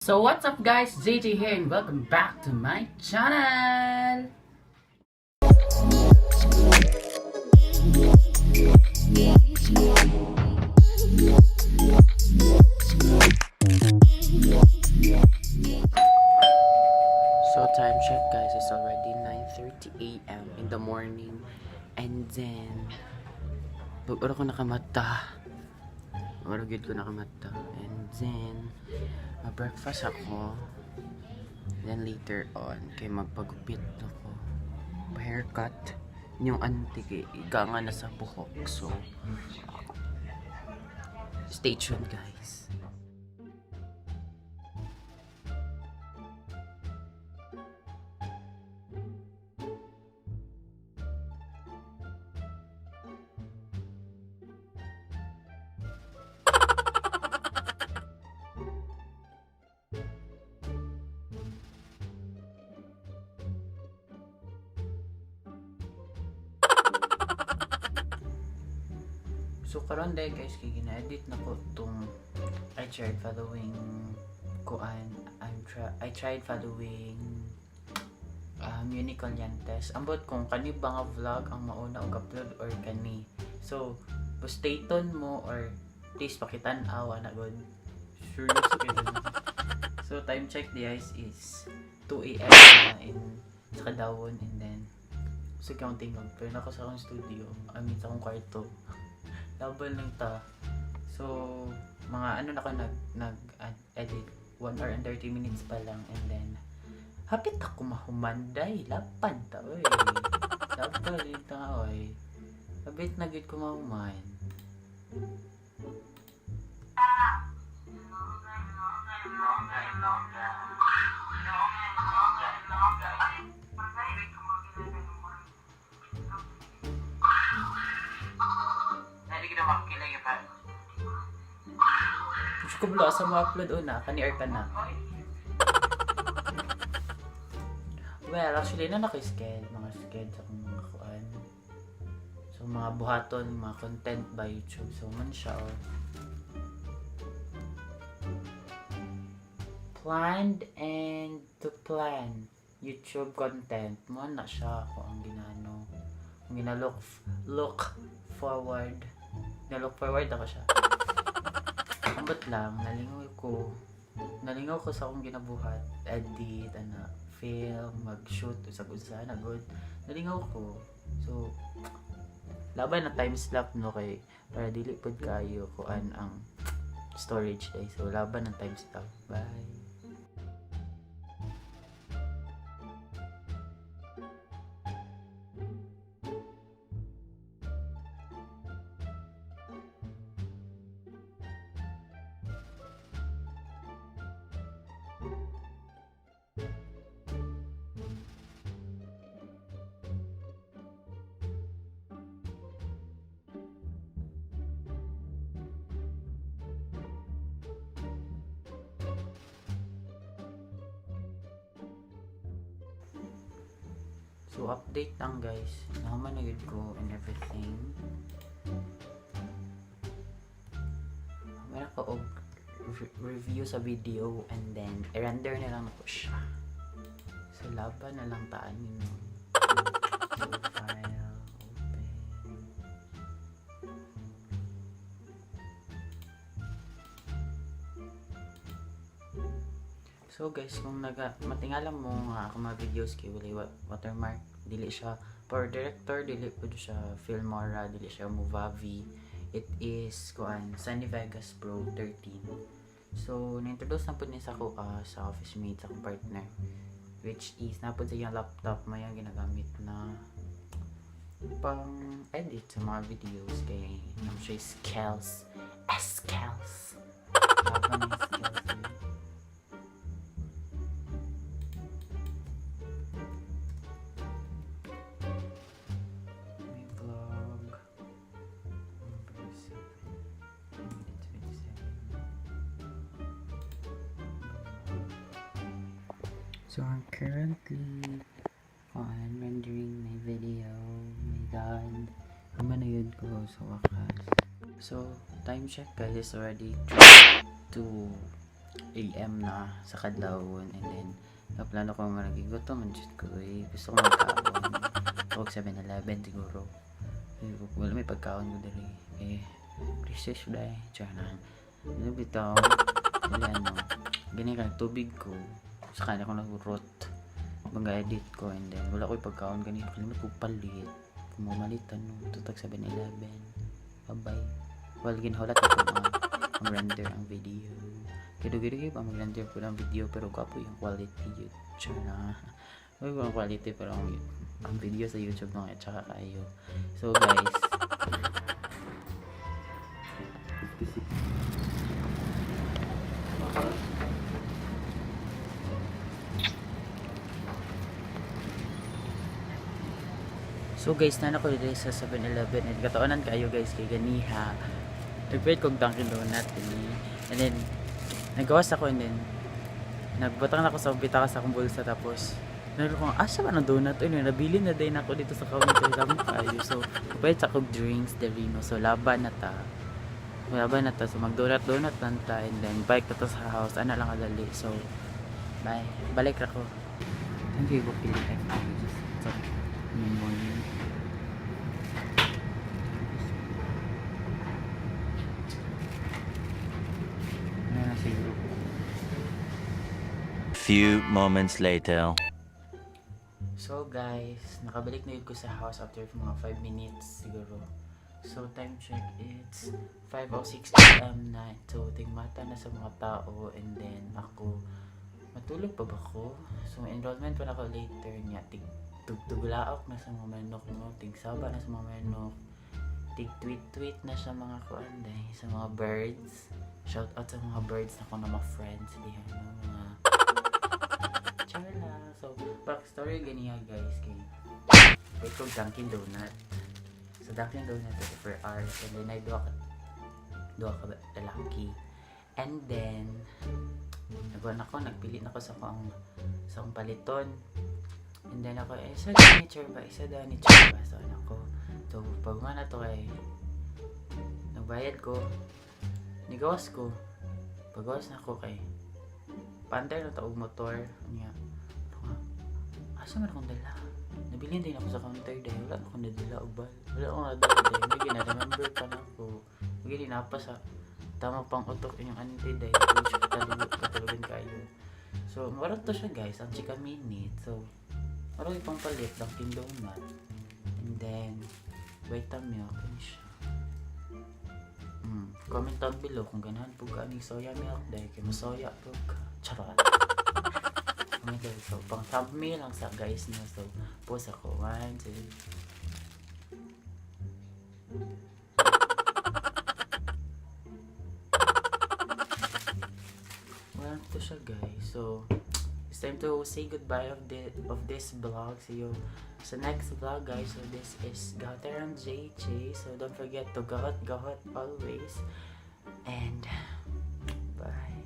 So what's up, guys? JJ here and welcome back to my channel! So time check, guys, it's already 9:30 a.m. in the morning and then bag-o ko nakamata. Ora gyud ko nakamata. And then breakfast ako. Then later on kay magpagupit ako. Pa-haircut yung auntie kay iga nga na sa buhok. So stay tuned, guys. So karon dahil, guys, kay gina-edit na ko tong I tried following kuan I tried following Unicorn Yantes. Ambot kung kani ba nga vlog ang mauna og upload or kani. So, stay tuned mo or please pakitan-aw ana god. Serious kayo. So, time check guys is 2 a.m. na in sa Kadawon and then sa counting og pero nako sa akong studio, I mean sa akong kwarto. Laban lang ta. So, mga ano na ko nag edit 1 hour and 30 minutes pa lang and then hapit ako mahumanday. Lapan ta, oy. Lapan ta, oy. Hapit na gid ko mahuman. Hindi ka na makilay pa. Gusto ko bala sa ma-upload una, kani or kana. Well, actually, na naka-schedule, mga schedule sa akong mga kuan. So, mga buhaton, mga content by YouTube. So, man siya, oh. Planned and to plan YouTube content. Mo na siya ako ang ginano. Ang gina-look look forward. Na-look forward ako siya. Ambot lang, nalingaw ko. Nalingaw ko sa akong ginabuhat. Edit, ana, film, mag-shoot, usag-usa na good. Nalingaw ko. So, laban na time slap no kay para dili pud kayo kuan ang storage day. So, laban ng time slap. Bye. So, update lang, guys. Nahuman na gyud ko and everything. Meron ko og review sa video and then i-render na lang ako siya. So, laban na lang taan yun. So, file, open. So guys, kung naga matingala mo nga ako mga videos kay walay watermark, dili siya Power Director, dili pud siya Filmora, dili siya Movavi. It is kuan Sony Vegas Pro 13. So, na-introduce na pud ni sa ako sa office mate sa akong partner, which is napod sa iyang laptop may ang ginagamit na pang edit sa mga videos kay nam siya skills. Skills. Laban ni skills eh. May vlog. Number 7. 27. So I'm currently on rendering my video. My God. Naman na yun ko sa wakas. So, time check, guys, is already 2 AM na sa kadlawon and then naplano ko nga nagigutom man jud ko eh. Gusto ko magkaon. Og 7-Eleven siguro. Eh, wala may pagkaon ko diri. Eh, recess dai. Tsaka na. Ano bitaw? Wala ano. Gani ka tubig ko. Sa kanya ko nagurot. Mga edit ko and then wala ko'y pagkaon gani. Kalimot ko palit. Kung mamalitan no. Tutag 7-Eleven. Bye-bye. Well, ginhulat ako mga ang render ang video. Kaya pa mag-render ko ng video pero gwapo yung quality yun. Tsaka na. May ang quality pero ang video sa YouTube mga tsaka kayo. So guys, 56. So guys, na ako dito sa 7-Eleven and kataonan kayo guys kay ganiha. Nagpalit kog Dunkin Donut eh. And then nagawas ako and then nagbutang na ako sa bitaka sa akong bulsa tapos nagro ko, asa ba ng donut? Uy, nabili na din ako dito sa counter. Dami kayo. So, papalit sa akong drinks diri no. So, laban na ta. Laban na ta. So, mag-donut donut lang ta. And then, bike na ta sa house. Ana lang kadali. So, bye. Balik ra ko. Thank you ko pili. Just, so, morning. Ano na siguro. Few moments later. So guys, nakabalik na yun ko sa house after mga 5 minutes siguro. So time check, it's 5:06 AM na. So tingmata na sa mga tao and then ako, matulog pa ba ko? So enrollment pa na ako later niya. Tig tugtuglaok na sa mga manok no, tigsaba na sa mga manok. Tig tweet tweet na sa mga kuan day, sa mga birds. Shout out sa mga birds na ko na mga friends diha no, mga char lang. So, backstory ganiya guys kay wait ko Dunkin Donut. So, Dunkin Donut ito per hours and then ay duha ka lalaki. And then nagkuhan ako, nagpili na ako sa akong paliton. And then ako, eh, isa daw ni ba? Isa daw ni ba? So, ano ko. So, pag na to kay nagbayad ko, nigawas ko. Pagawas na ako kay Panday na taog motor. Niya. Ano nga? Asa man akong dala? Nabilin din ako sa counter dahil wala akong nadala og bal. Wala akong nadala dahil may gina-remember pa na ako. May ginapa sa tama pang utok inyong auntie dahil which katalog katulugan kayo. So, mura to siya guys, ang chika minute. So, mura pang palit, Dunkin Donut. And then, Vitamilk, ano siya. Comment down below kung ganahan po ka ani soya milk dahil kay masoya po ka. Charot. Comment down. So, pang thumbnail lang sa guys no. So, post ako. One, two. Wala to siya guys. So, it's time to say goodbye of this vlog. See you sa next vlog guys. So this is Gateran JJ. So don't forget to gahot gahot always. And bye.